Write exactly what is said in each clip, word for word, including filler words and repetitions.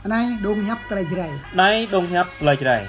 Anai dong hiăp tơlơi Jrai. Anai dong hiăp tơlơi Jrai.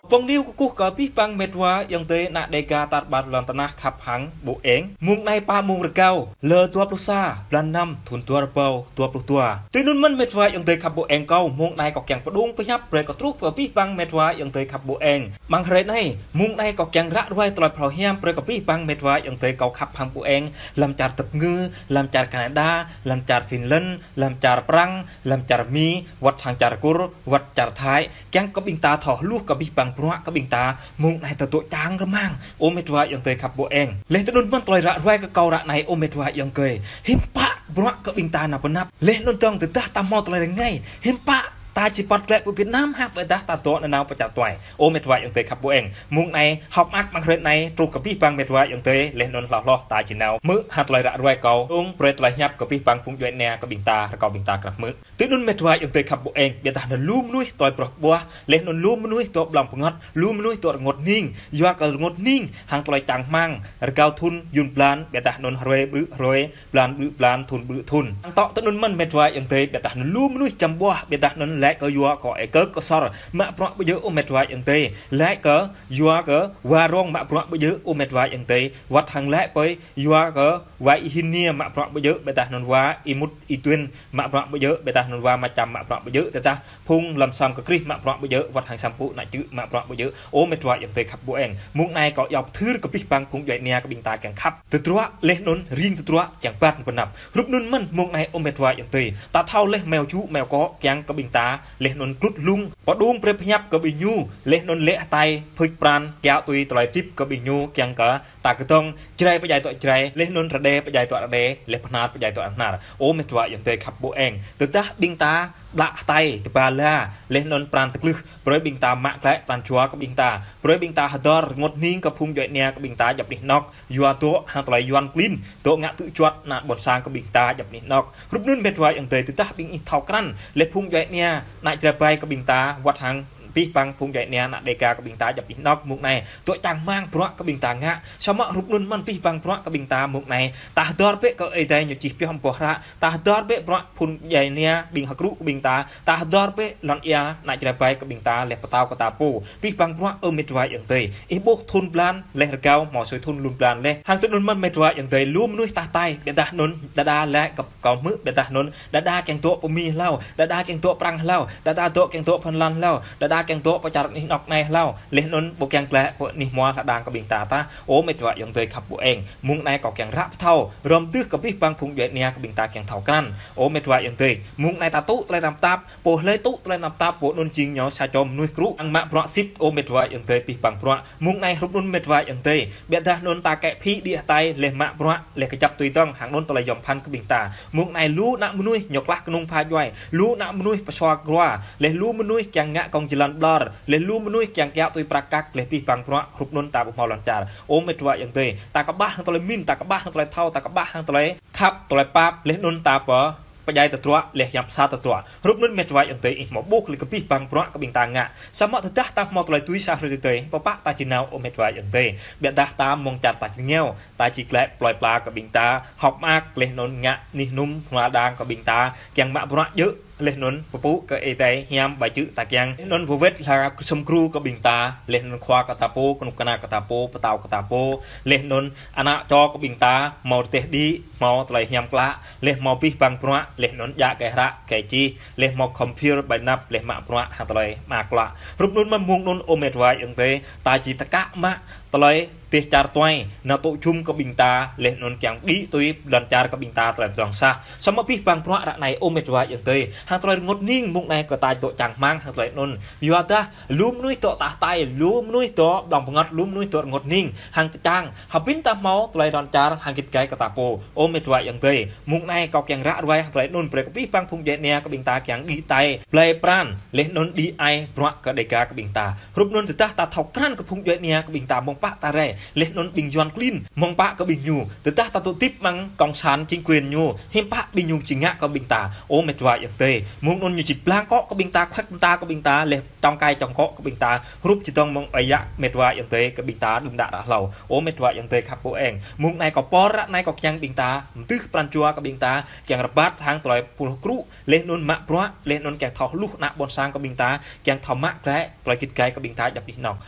Pơ̆ng niu kơkuh kơ abih bang met wa ayŏng adơi ană Dêga tar ƀar lŏn tơnah khăp hăng ƀu eng. Mông anai pă mông rơgao, lơ dua pluh sa, blan năm, thun dua rơbâo dua pluh dua. Tui anŭn mơ̆n met wa ayŏng adơi khăp ƀu eng kâo, mông anai kâo kiăng pơdŏng pơhiăp brơi kơ truh kơ abih bang met wa ayŏng adơi khăp ƀu eng. Amăng hrơi anai, mông anai kâo kiăng ră ruai tơlơi phrâo hiam brơi kơ abih bang met wa ayŏng adơi kâo khăp hăng ƀu eng, lăm čar tơpơngư, lăm čar Canada, lăm čar Finland, lăm čar Prăng, lăm čar Mi, wơ̆t hăng čar Kur, wơ̆t čar Thái, kiăng kơ ƀing ta thâo hluh kơ abih bang bruă kơ ƀing ta, mông anai ta dŏ čang rơmang, ơ met wa ayŏng adơi khăp ƀu eng. Laih tui anŭn mơ̆n tơlơi ră ruai kơ kâo ră anai, ơ met wa ayŏng adơi. Hiư̆m pă bruă kơ ƀing ta nao pơ anăp. Laih anŭn dơ̆ng tơdah ta hmâo tơlơi rơngai, hiư̆m pă ta či pơ̆t glaĭ pơ Việt Nam hă, ƀôdah ta dŏ nanao pơ čar tuai. Ơ met wa ayŏng adơi khăp ƀu eng. Mông anai, hơ̆k mơak amăng hrơi anai, truh kơ abih bang met wa ayŏng adơi, laih anŭn hloh hloh ta či nao hmư̆ hă tơlơi ră ruai kâo, dŏng brơi tơlơi hiăp kơ abih bang phung djuai ania kơ ƀing ta, rơkâo ƀing ta krăp hmư̆. Tui anŭn met wa ayŏng adơi khăp ƀu eng, ƀiădah anŭn lu mơnuih tơlơi bruă ƀuah, laih anŭn lu mơnuih dŏ ƀlŏng pơngăt, lu mơnuih dŏ rơngot hning, yua kơ rơngot hning, hăng tơlơi čang rơmang, rơgao thun, yŭn blan, ƀiădah anŭn hrơi ƀrư̆ hrơi, blan ƀrư̆ blan, thun ƀrư̆ thun. Hăng tŏ tui anŭn mơ̆n met wa ayŏng adơi, ƀiădah anŭn lu mơnuih čăm ƀuah, ƀiădah anŭn laĭ kơ yua kơ ơi kơ kơsor, mă bruă ƀu djơ̆ ơ met wa ayŏng adơi, laĭ kơ yua kơ wa rong mă bruă ƀu djơ̆ ơ met wa ayŏng adơi, wơ̆t hăng laĭ pơi yua kơ wa Y Hin Niê mă bruă ƀu djơ̆, ƀiădah anŭn wa Y Mut Y Tuyên mă bruă ƀu djơ̆, ƀiădah anŭn wa Ma Čăm mă bruă ƀu djơ̆, tơdah phung lăm sam kơ Krist mă bruă ƀu djơ̆, wơ̆t hăng sam pŭ ană čư̆ mă bruă ƀu djơ̆, ơ met wa ayŏng adơi khăp ƀu eng. Mông anai kâo iâu pơthưr kơ abih bang phung djuai ania kơ ƀing ta kiăng khăp tơdruă, laih anŭn ring tơdruă kiăng ƀat pơ anăp. Hrup anŭn mơ̆n mông anai ơ met wa ayŏng adơi. Ta thâo laih meo čŭ meo kŏ kiăng kơ ƀing ta, laih anŭn krŭt hlung. Pơdŏng brơi pơhiăp kơ ƀing ñu, laih anŭn lĕ hơtai, phưč pran, kiaŏ tui tơlơi hơdip kơ ƀing ñu kiăng kơ ta kơdŏng, Jrai pơdjai dŏ Jrai, laih anŭn Rơđê pơdjai dŏ Rơđê, laih Bơhnar pơdjai dŏ Bơhnar. Ơ met wa ayŏng adơi khăp ƀu eng. Tơdah ƀing ta ƀlă hơtai, tơba la, laih anŭn pran tơglưh, brơi ƀing ta mă glaĭ pran jua kơ ƀing ta, brơi ƀing ta hơdơr rơngot hning kơ phung djuai ania kơ ƀing ta djŏp anih anŏk, yua dŏ hăng tơlơi Yuan klin, dŏ ngă tŭ juăt ană ƀôn sang kơ ƀing ta djŏp anih anŏk. Hrup anŭn met wa ayŏng adơi, tơdah ƀing ih thâo krăn, laih phung djuai ania, ană Jrai ƀai kơ ƀing ta, wơ̆t hăng abih bang phung djuai ania ană Dêga kơ ƀing ta djŏp anih anŏk mông anai dŏ čang rơmang bruă kơ ƀing ta ngă. Samơ̆ hrup anŭn mơ̆n abih bang bruă kơ ƀing ta mông anai, ta hơdơr bĕ kơ Ơi Adai ñu čih pioh amăng boh hră, ta hơdơr bĕ bruă phung djuai ania ƀing hơkrŭ kơ ƀing ta, ta hơdơr bĕ lŏn ia ană Jrai ƀai kơ ƀing ta laih pơtao kơ ta pô. Abih bang bruă ơ met wa ayŏng adơi. Ih ƀuh thun blan laih rơgao hmâo sui thun lŭn blan laih. Hăng tui anŭn mơ̆n met wa ayŏng adơi lu mơnuih tah tai, ƀiădah anŭn đơđa laĭ kơ kâo hmư̆ ƀiădah anŭn, đơđa kiăng dŏ pơ Mi hlâo, đơđa kiăng dŏ Prăng hlâo, đơđa dŏ kiăng dŏ Phần Lan hlâo, đơđa kiăng dŏ pơ čar anih anŏk anai hlâo, laih anŭn ƀu kiăng glaĭ pơ anih hmua hơđang kơ ƀing ta tah. Ơ met wa ayŏng adơi khăp ƀu eng. Mông anai kâo kiăng ră pơthâo, rơm tưh kơ abih bang phung djuai ania kơ ƀing ta kiăng thâo krăn. Ơ met wa ayŏng adơi, mông anai ta tŭ tơlơi tơnap tap, pô hlơi tŭ tơlơi tơnap tap, pô anŭn jing ñu sa čô mơnuih krŭ, hăng mă bruă sĭt, ơ met wa ayŏng adơi abih bang bruă. Mông anai hrup anŭn met wa ayŏng adơi. Ƀiădah anŭn ta kĕ phĭ đĭ hơtai, laih mă bruă, laih kơjăp tui dơ̆ng, hăng anŭn tơlơi yom pơphan kơ ƀing ta. Mông anai lu ană mơnuih ñu klah kơnung pha djuai, lu ană mơnuih pơsua grua, laih lu mơnuih kiăng ngă kông jơlan ƀlŏr, laih lu mơnuih kiăng kiaŏ tui prăk kăk, laih abih bang bruă, hrup anŭn ta ƀu hmâo lŏn čar. Ơ met wa ayŏng adơi, ta kơƀah hăng tơlơi min, ta kơƀah hăng tơlơi thâo, ta kơƀah hăng tơlơi khăp, tơlơi pap, laih anŭn ta pơ pơdjai tơdruă, laih hiăp sa tơdruă. Hrup anŭn met wa ayŏng adơi ih hmâo ƀuh laih kơ abih bang bruă kơ ƀing ta ngă. Samơ̆ tơdah ta hmâo tơlơi tui sa hrơi tơdơi, pơpă ta či nao ơ met wa ayŏng adơi. Ƀiădah ta mơ̆ng čar ta či rơngiao, ta či glaĭ plơi pla kơ ƀing ta, hơ̆k mơak laih anŭn ngă anih anŭn hơđang kơ ƀing ta, kiăng mă bruă djơ̆, laih anŭn pơpŭ kơ Ơi Adai hiam ƀai čư̆ ta kiăng. Laih anŭn wơwĕt hla kơsum gru kơ ƀing ta, laih anŭn khua kơ ta pô, kơnuk kơna kơ ta pô, pơtao kơ ta pô, laih anŭn ană čô kơ ƀing ta, hmâo rơdêh đĭ, hmâo tơlơi hiam klă, laih hmâo abih bang bruă, laih anŭn djă kơ hră, kơ čih, laih hmâo khŏm phiơr ƀai anăp, laih mă bruă hăng tơlơi mơak klă. Hrup anŭn mơ̆n mông anŭn ơ met wa ayŏng adơi, ta či tơkă mă tơlơi dêh čar tuai, nao tŭ jum kơ ƀing ta, laih anŭn kiăng đĭ tui lŏn čar kơ ƀing ta tơlơi pơdrŏng sah. Samơ̆ abih bang bruă ră anai ơ met wa ayŏng adơi. Hăng tơlơi rơngot hning mông anai kơ ta dŏ čang rơmang hăng tơlơi anŭn. Yua dah lu mơnuih dŏ tah tai, lu mơnuih dŏ ƀlŏng pơngăt, lu mơnuih dŏ rơngot hning, hăng tơčang. Hơbĭn ta hmâo tơlơi lŏn čar hăng git gai kơ ta pô. Ơ met wa ayŏng adơi. Mông anai kâo kiăng ră ruai hăng tơlơi anŭn brơi kơ abih bang phung djuai ania kơ ƀing ta kiăng đĭ tai, blai pran, laih anŭn đĭ ai bruă kơ Dêga kơ ƀing ta. Hrup anŭn tơdah ta thâo krăn kơ phung djuai ania kơ ƀing ta mơ̆ng pă ta rai, laih anŭn ƀing Yuan klin, mơ̆ng pă kơ ƀing ñu, tơdah ta tŭ tip mơ̆ng cộng sản chính quyền ñu, hiư̆m pă ƀing ñu či ngă kơ ƀing ta, ơ met wa ayŏng adơi, mơ̆ng anŭn ñu či blang akŏ kơ ƀing ta, khuĕk mơta kơ ƀing ta, laih čŏng kai čŏng akŏ kơ ƀing ta, hrup či tŏng mơ̆ng ơi yă met wa ayŏng adơi kơ ƀing ta đưm đă ră hlâo, ơ met wa ayŏng adơi khăp ƀu eng, mơ̆ng anai kâo pơr ră anai kâo kiăng ƀing ta, mơdưh pran jua kơ ƀing ta, kiăng rơbat hăng tơlơi pul krŭ, laih anŭn mă bruă, laih anŭn kiăng thâo hluh ană ƀôn sang kơ ƀing ta, kiăng thâo mă glaĭ, tơlơi git gai kơ ƀing ta djŏp anih anŏk.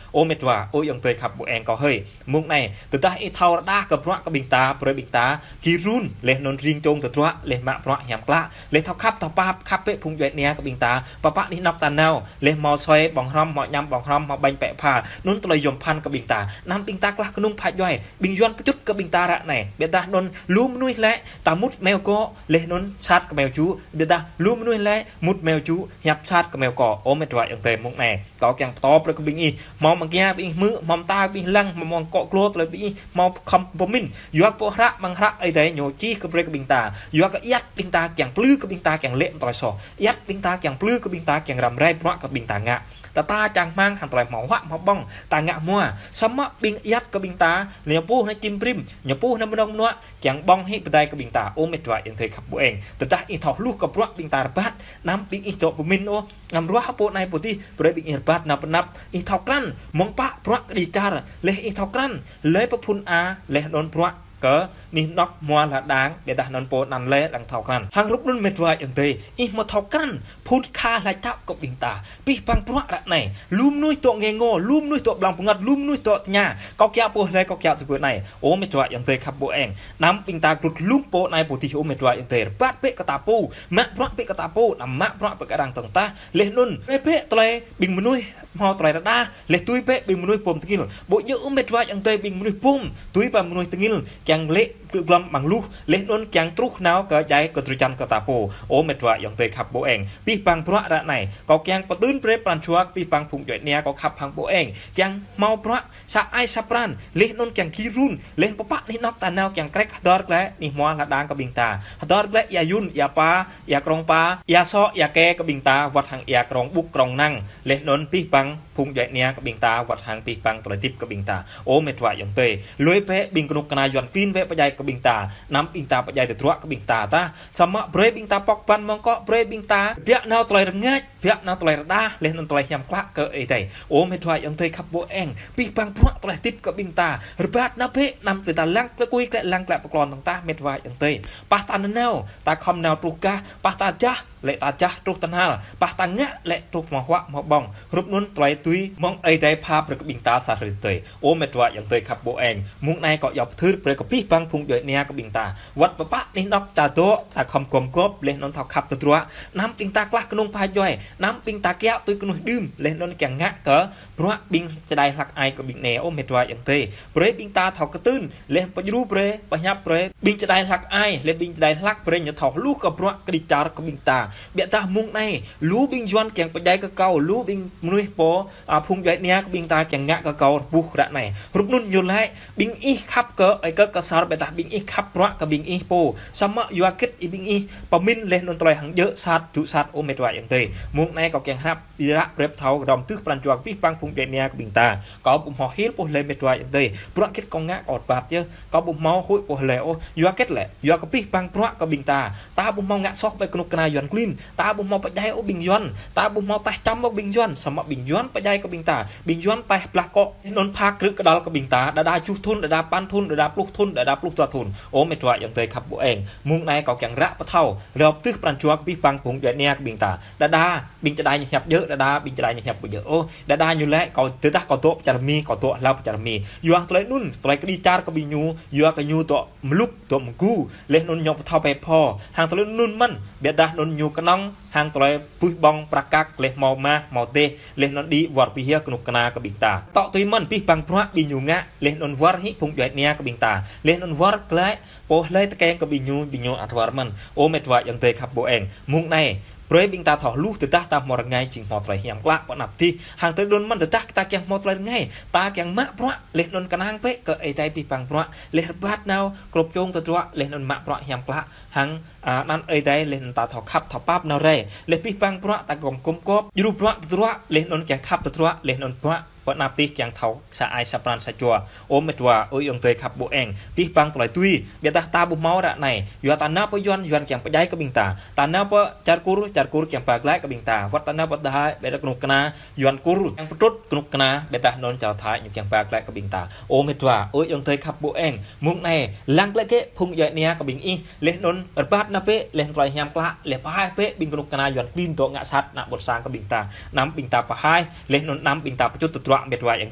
Ơ met wa, ơ ayŏng adơi khăp ƀu eng kâo hơi. Mơ̆ng anai, tơdah ih thâo rơđah kơ bruă kơ ƀing ta, brơi ƀing ta, gir run, laih anŭn ring čŏng tơdruă, laih mă bruă hiam klă, laih thâo khăp thâo pap, khăp bĕ phung djuai ania kơ ƀing ta, pơpă anih anŏk ta nao, laih hmâo soi ƀơ̆ng hrŏm, hmâo añăm ƀơ̆ng hrŏm, hmâo ƀañ pĕ pha, anŭn tơlơi yôm phăn kơ ƀing ta, anăm ƀing ta klah kơnung pha djuai, ƀing Yuan pơčŭt kơ ƀing ta ră anai, ƀiădah anŭn lu mơnuih lĕ, ta mŭt meo kŏ, laih anŭn sat kơ meo ču, ƀiădah lu mơnuih lĕ, mŭt meo ču, hiăp sat kơ meo kŏ, ơ met wa ayŏng adơi mơ̆ng anai. Kâo kiăng pơtô brơi kơ ƀing ih, hmâo mơ̆ng kia ƀing ih hmư̆, hmâo mơta ƀing ih lăng, hmâo mơ̆ng akŏ glô tơlơi ƀing ih, hmâo khŏm pơmĭn, yua kơ pô hră mơ̆ng hră Ơi Adai ñu čih kơ brơi kơ ƀing ta, yua kơ ayăt ƀing ta kiăng plư kơ ƀing ta kiăng lĕ mơ̆ng tơlơi soh, ayăt ƀing ta kiăng plư kơ ƀing ta kiăng răm rai bruă kơ ƀing ta ngă. Ta ta čang hmang hăng tơlơi hmâo huă hmâo ƀơ̆ng, ta ngă hmua, samơ̆ ƀing ayăt kơ ƀing ta, ñu puh anai čim brim, ñu puh anai mơnơ̆ng mơnuă, kiăng ƀơ̆ng hĭ pơdai kơ ƀing ta, ơ met wa ayŏng adơi khăp ƀu eng. Tơdah ih thâo hluh kơ bruă ƀing ta rơbat, anăm ƀing ih dŏ pơmĭn ôh, anăm ruah pô anai pô adih, brơi ƀing ih rơbat nao pơ anăp, ih thâo krăn, mơ̆ng pă bruă kơđi čar, laih ih thâo krăn, laih pơphun a, laih anŭn bruă kơ anih anŏk hmua hla đang, ƀiădah anŭn pô anăn lĕ lăng thâo krăn. Hăng hrup anŭn met wa ayŏng adơi, ih mơ̆ thâo krăn, phun kha hla čăp kơ ƀing ta. Pih pang bruă ră anai, lu mơnuih dŏ ngê ngô, lu mơnuih dŏ blang pơngăt, lu mơnuih dŏ tơña. Kâo kiaŏ pô hlơi, kâo kiaŏ tui kơ anai. Ơ met wa ayŏng adơi khăp ƀu eng. Anăm ƀing ta glŭt hlŭng pô anai pô adih ơ met wa ayŏng adơi. Rơbat bĕ kơ ta pô, mă bruă bĕ kơ ta pô, anăm mă bruă bĕ kơ arăng tơ̆ng tah. Laih anŭn, bĕ bĕ tơlơi ƀing mơnuih hmâo tơlơi rơđah, laih tui bĕ ƀing mơnuih pô tơngil. Ƀu djơ̆ ơ met wa ayŏng adơi ƀing mơnuih pô, tui ƀing mơnuih tơngil, kiăng lĕ glŏm amăng luh, laih anŭn kiăng truh nao kơ djai kơ drơi jăn kơ ta pô. Ơ met wa ayŏng adơi khăp ƀu eng. Pih pang bruă ră anai, kâo kiăng pơtưn brơi pran jua kơ pih pang phung djuai ania kâo khăp hăng ƀu eng. Kiăng hmâo bruă, sa ai sa pran, laih anŭn kiăng gir run, laih pơpă anih anŏk ta nao kiăng krĕk hơdơr glaĭ, anih hmua hla đang kơ ƀing ta. Hơdơr glaĭ ia Yun, ia Pa, ia Krông Pa, ia Sŏ, ia Ke kơ ƀing ta, wơ̆t hăng ia Krông Ƀŭk, Krông Năng, laih anŭn pih pang phung djuai ania kơ ƀing ta, wơ̆t hăng pih pang tơlơi hơdip kơ ƀing ta. Ơ met wa ayŏng adơi. Lui bĕ ƀing kơnuk kơna Yuan klin wĕ pơdjai kơ ƀing ta. Anăm ƀing ta pơdjai tơdruă kơ ƀing ta tah. Samơ̆ brơi ƀing ta pŏk ƀăn mơ̆ng akŏ, brơi ƀing ta. Biă nao tơlơi rơngač, biă nao tơlơi rơđah, laih anŭn tơlơi hiam klă kơ Ơi Adai. Ơ met wa ayŏng adơi khăp ƀu eng. Pih pang bruă tơlơi hơdip kơ ƀing ta. Rơbat nao bĕ, anăm ƀing ta lăng klĕ kui klĕ lăng klĕ pơklon tơ̆ng tah met wa ayŏng adơi. Pah ta nao, ta khŏm nao truh gah, pah ta jah, lĕ ta jah truh tơhnal, pah ta ngă lĕ truh hmâo huă hmâo ƀơ̆ng. Hrup anŭn tơlơi tui mơ̆ng Ơi Adai pha brơi kơ ƀing ta sa hrơi tơi. Ơ met wa ayŏng adơi khăp ƀu eng. Mơ̆ng anai kâo iâu pơthưr brơi kơ pih pang phung djuai ania kơ ƀing ta. Wơ̆t pơpă anih anŏk ta dŏ, ta khŏm gum gŏp, laih anŭn thâo khăp tơdruă. Anăm ƀing ta klah kơnung pha djuai, anăm ƀing ta kiaŏ tui kơnuih đưm, laih anŭn kiăng ngă kơ bruă ƀing čơđai hlăk ai kơ ƀing anai ơ met wa ayŏng adơi. Brơi ƀing ta thâo kơtưn, laih pơdjru brơi, pơhiăp brơi, ƀing čơđai hlăk ai, laih ƀing čơđai hlăk brơi ñu thâo hluh kơ bruă kơđi čar kơ ƀing ta. Ƀiădah mơ̆ng anai, lu ƀing Yuan kiăng pơdjai kơ kâo, lu ƀing mơnuih pô, a, phung djuai ania kơ ƀing ta kiăng ngă kơ kâo rơbuh ră anai. Hrup anŭn ñu laĭ, ƀing ih khăp kơ, ơi kơ kơsar ƀiădah ƀing ih khăp bruă kơ ƀing ih pô. Samơ̆ yua hơget ih ƀing ih, pơmĭn laih anŭn tơlơi hăng djơ̆ sat, djŭ sat, ơ met wa ayŏng adơi. Mơ̆ng anai kâo kiăng hrăp, Ih ră brơi pơthâo rŏm tưh pran jua kơ pih pang phung djuai ania kơ ƀing ta. Kâo ƀu hmâo hil pô hlơi met wa ayŏng adơi. Bruă hơget kâo ngă kâo rơbat yơh. Kâo ƀu hmâo huĭ pô hlơi ôh. Yua hơget lĕ. Yua kơ pih pang bruă kơ ƀing ta. Ta ƀu hmâo ngă soh ƀơi kơnuk kơna Yuan klin. Ta ƀu hmâo pơdjai ôh ƀing Yuan. Ta ƀu hmâo taih čăm ôh ƀing Yuan. Samơ̆ ƀing Yuan pơdjai kơ ƀing ta. Ƀing Yuan taih blah akŏ. Anŭn pha krư̆ kơđăl kơ ƀing ta. Đơđa juh thŭn, đơđa păn thŭn, đơđa pluh thŭn, đơđa pluh dua thŭn. Ơ met wa ayŏng adơi khăp ƀu eng. Mơ̆ng anai kâo kiăng ră pơthâo. Rŏm tưh pran jua kơ pih pang phung djuai ania kơ ƀing ta. Đơđa ƀing čơđai ñu hiăp djơ̆, đơđa ƀing čơđai ñu hiăp ƀu djơ̆ ôh. Đơđa ñu laĭ kâo tơdah kâo dŏ pơ čar Mi, kâo dŏ hlâo pơ čar Mi. Yua tơlơi anŭn, tơlơi kơđi čar kơ ƀing ñu, yua kơ ñu dŏ mlŭk, dŏ mgu. Laih anŭn ñu pơthâo phe pho. Hăng tơlơi anŭn mơ̆n, ƀiădah anŭn ñu kơnơ̆ng, hăng tơlơi puih ƀơ̆ng prăk kăk, laih hmâo mah, hmâo dêh, laih anŭn đĭ wơr bih yơh kơnuk kơna kơ ƀing ta. Tŏ tui mơ̆n, pih pang bruă ƀing ñu ngă, laih anŭn wơr hĭ phung djuai ania kơ ƀing ta. Laih anŭn wơr glaĭ, pô hlơi tơkeng kơ ƀing ñu, ƀing ñu ăt wơr mơ̆n. Ơ met wa ayŏng adơi khăp ƀu eng. Mơ̆ng anai, brơi ƀing ta thâo hluh tơdah ta hmâo rơngai jing hmâo tơlơi hiam klă pơ anăp adih. Hăng tơlơi anŭn mơ̆n tơdah ta kiăng hmâo tơlơi rơngai. Ta kiăng mă bruă, laih anŭn kơnang bĕ kơ Ơi Adai pih pang bruă. Laih rơbat nao, krŏp čŏng tơdruă, laih anŭn mă bruă hiam klă. Hăng, a, anăn Ơi Adai, laih anŭn ta thâo khăp, thâo pap nao rai. Laih pih pang bruă, ta gum gum gŏp. Djru bruă tơdruă, laih anŭn kiăng khăp tơdruă, laih anŭn bruă Pơ anăp tih kiăng thâo sa ai sa pran sa jua. Ơ met wa, ơi ayŏng adơi khăp ƀô eng. Pih pang tơlơi tui. Biă dah ta ƀu hmâo ră anai. Yua ta nao pơ Yuan, Yuan kiăng pơdjai kơ ƀing ta. Ta nao pơ čar Kur, čar Kur kiăng ba glaĭ kơ ƀing ta. Wơ̆t ta nao pơ Thai, biă dah kơnuk kơna Yuan Kur kiăng pơtrŭt kơnuk kơna, biă dah anŭn čar Thai ñu kiăng ba glaĭ kơ ƀing ta. Ơ met wa, ơi ayŏng adơi khăp ƀô eng. Mơ̆ng anai, lăng glaĭ kơ phung djuai ania kơ ƀing ih. Laih anŭn rơbat nao bĕ, laih tơlơi hiam klă, laih pơhaih bĕ ƀing kơnuk kơna Yuan klin dŏ ngă sat ană ƀôn sang kơ ƀing ta. Anăm ƀing ta pơhaih, laih anŭn anăm ƀing ta pơčut tơdruă met wa ayŏng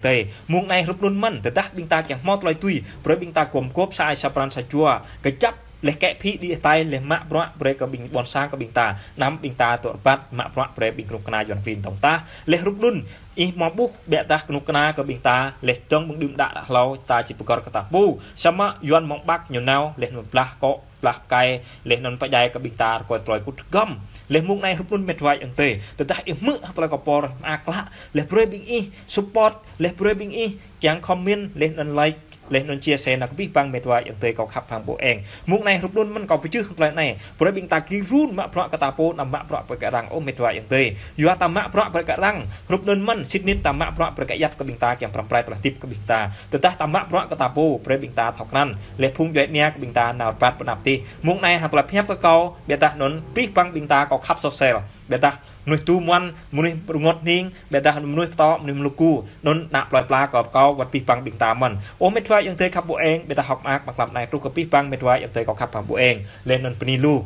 adơi. Mơ̆ng anai hrup anŭn mơ̆n, tơdah ƀing ta kiăng hmâo tơlơi tui, brơi ƀing ta gum gôp sa ai sa pran sa jua. Kơjăp, laih kĕ phĭ đĭ hơtai, laih mă bruă brơi kơ ƀing ƀôn sang kơ ƀing ta. Anăm ƀing ta dŏ rơbat mă bruă brơi ƀing kơnuk kơna Yuan klin dŏng tah. Laih hrup anŭn, ih hmâo ƀuh biă dah kơnuk kơna kơ ƀing ta, laih dŏng ƀơ̆ng đưm đă đă hlâo, ta či pơgăr kơ ta pô. Samơ̆ Yuan mơ̆ng Bắc ñu nao, laih anŭn blah akŏ, blah pơkai, laih anŭn pơdjai kơ ƀing ta rơkơi tơlơi kŭt găm. Laih mơ̆ng anai hrup anŭn met wa ayŏng adơi. Tơdah ih hmư̆ tơlơi kơ pô mơak klă, laih brơi ƀing ih support, laih brơi ƀing ih kiăng comment, laih anŭn like, laih anŭn chia sẻ nao kơ pih pang met wa ayŏng adơi kâo khăp hăng ƀô eng. Mơ̆ng anai hrup anŭn mơ̆n kâo pơčeh tơlơi anai. Brơi ƀing ta gir run mă bruă kơ ta pô, anăm mă bruă brơi kơ arăng ơ met wa ayŏng adơi. Yua ta mă bruă brơi kơ arăng, hrup anŭn mơ̆n, sĭt nik ta mă bruă brơi kơ ayăt kơ ƀing ta kiăng pơrăm pơrai tơlơi hơdip kơ ƀing ta. Tơdah ta mă bruă kơ ta pô, brơi ƀing ta thâo krăn. Laih phung djuai ania kơ ƀing ta nao rơbat pơ anăp tih. Mơ̆ng anai hăng tơlơi pơhiăp kơ kâo, biă dah anŭn pih pang ƀing ta kâo khăp sosel. Biă dah mơnuih tu muan, mơnuih rơngot hning, biă dah mơnuih pơtô, mơnuih Mluku. Anŭn ană plơi pla kơ kâo wơ̆t pih pang ƀing ta mơ̆n. Ơ met wa ayŏng adơi khăp ƀô eng, biă dah hơ̆k mơak mơ̆ng klăm anai truh kơ pih pang met wa ayŏng adơi kâo khăp hăng ƀô eng. Laih anŭn bơni lu.